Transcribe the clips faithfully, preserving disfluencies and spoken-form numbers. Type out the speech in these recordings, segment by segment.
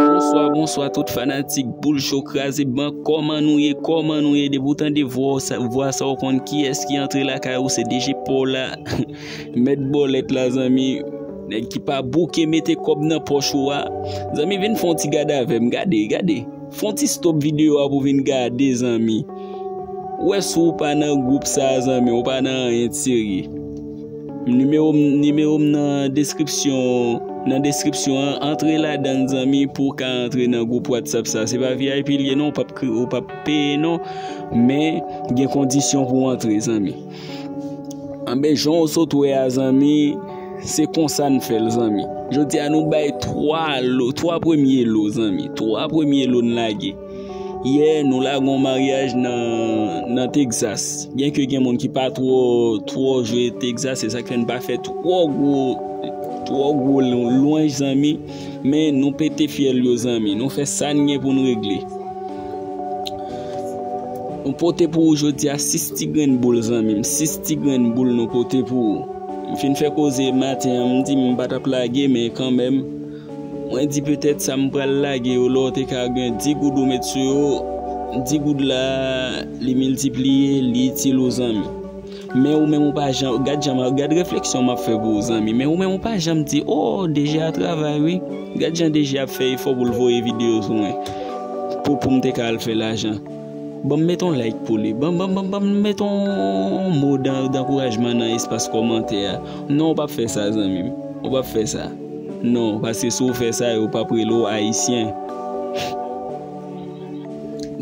Bonswa, bonswa tout fanatik Boul Cho Kraze Bank. Kòman nou ye? Kòman nou ye? Depi w tande vwa sa, vwa sa, w konn kiyès ki antre lakay ou, se D J Paul la. Mèt bòlèt la, zanmi. Nèg ki pa bouke mete kòb nan pòch ou a. Zanmi, vin fè yon ti gade avè m. Gade, gade. Fè yon ti stop videyo a pou vin gade, zanmi. Ou wè, si w pa nan gwoup sa a, zanmi, ou pa nan anyen de serye. Nimewo m, nimewo m nan deskripsyon, nan deskripsyon an, antre ladan l, zanmi, pou w ka antre nan gwoup WhatsApp sa. Se pa V I P l ye non, ou p ap kri-, ou p ap peye non, men gen kondisyon pou w antre, zanmi. Anben, jan w sot wè a, zanmi, se konsa n fè l, zanmi. Jodi a, nou bay twa lo, twa premye lo, zanmi. Twa premye lo n lage. Yè, nou lage yon maryaj nan, nan Texas. Byenke gen moun ki pa twò, twò jwe Texas, se sa k fè n pa fè twò gwo, twò gwo lou-, lwanj, zanmi. Men nou pete fyèl yo, zanmi. Nou fè sa n gen pou n regle. Nou pote pou ou jodi a sis ti grenn boul, zanmi m. Sis ti grenn boul nou pote pou ou. M fin fè koze maten an, m di m pa t ap lage, men kanmenm, mwen di petèt sa m pral lage yo, lè w te ka gen di goud ou met sou yo, di goud la, li miltipliye, li itil ou, zanmi. Men ou menm ou pa janm, gad jan m, gad refleksyon m ap fè pou ou, zanmi. Men ou menm ou pa janm di, "Oh, D J a travay, wi." Gad jan D J ap fè efò pou l voye videyo sou mwen. Pou, pou m te ka al fè lajan. Ban m met yon like pou li. Ban, ban, ban, ban m met yon mo dan, dankourajman nan espas kòmantè a. Non, ou p ap fè sa, zanmi m. Ou p ap fè sa. Non, paske si w fè sa, yo p ap rele w Ayisyen.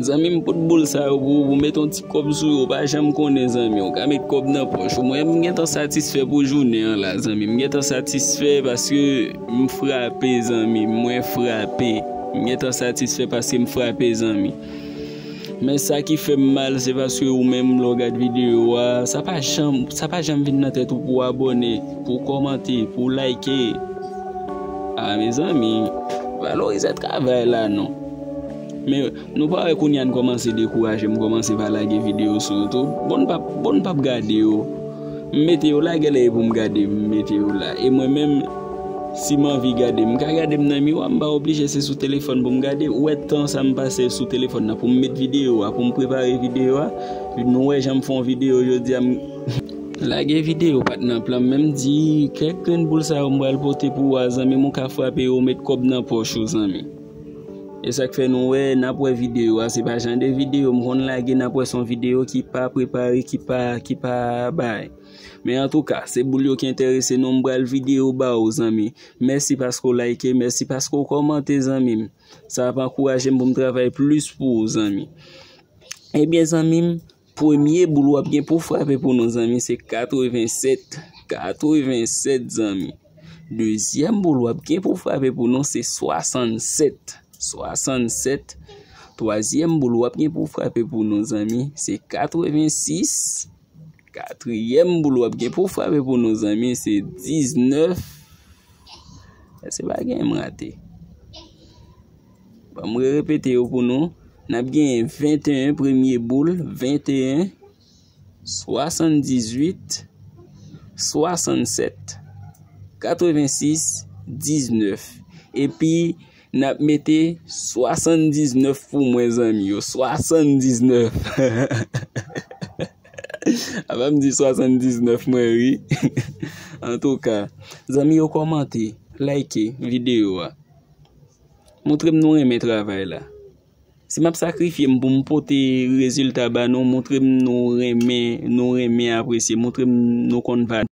Zanmi m, pot boul sa yo pou ou, pou met yon ti kòb sou yo, ou pa janm konnen, zanmi. Ou ka met kòb nan pòch ou. Mwen, m gentan satisfè pou jounen an la, zanmi. M gentan satisfè paske m frape, zanmi. Mwen frape. M gentan satisfè paske m frape, zanmi. Men sa ki fè m mal, se paske ou menm, lè w gad videyo a, sa pa janm, sa pa janm vin nan tèt ou pou w abòne, pou w kòmante, pou w like. A, mezanmi, valorize travay la, non. Men, nou pa wè kounye a n kòmanse dekouraje, m kòmanse pa lage videyo sou yo tou. Bon, n p ap, bon, n p ap gade yo. M mete yo la, genlè e pou m gade, m mete yo la. E mwen menm, si m anvi gade, m ka gade m nan miwa, m pa oblije se sou telefòn pou m gade. Ou wè tan sa m pase sou telefòn nan pou m met videyo a, pou m prepare videyo a. Nou wè jan m fè yon videyo jodi a, m lage videyo pa t nan plan m, men m di, kèk grenn boul sa yo m pral pote pou ou a, zanmi m, ou ka frape yo, ou met kòb nan pòch ou, zanmi. E sa k fè nou wè, n ap wè videyo a, se pa jan de videyo m konn lage, n ap wè se yon videyo ki pa prepare, ki pa, ki pa bay. Men antouka, se boul yo ki enterese nou, m pral videyo ba ou, zanmi. Mèsi paske w like, mèsi paske w kòmante, zanmi m. Sa ap ankouraje m pou m travay plis pou ou, zanmi. Ebyen, zanmi m, premye boul w ap gen pou w frape pou nou, zanmi, se katrevensèt. Katrevensèt, zanmi. Dezyèm boul w ap gen pou w frape pou nou, se swasannsèt. Swasannsèt. Twazyèm boul w ap gen pou w frape pou nou, zanmi, se katrevensis. Katriyèm boul w ap gen pou w frape pou nou, zanmi, se diznèf. Èske pa gen m rate? Ban m rerepete yo pou nou. N ap genyen venteyen, premye boul, venteyen, swasanndizwit, swasannsèt, katrevensis, diznèf. Epi, n ap mete swasanndiznèf pou mwen, zanmi yo. Swasanndiznèf. Apa m di swasanndiznèf mwen ri. Antouka, zanmi yo, kòmante, like videyo a. Montre m nou renmen travay la. Si m ap sakrifye m pou m pote rezilta ba nou, montre m nou renmen, nou renmen apresye, montre m nou konn valè.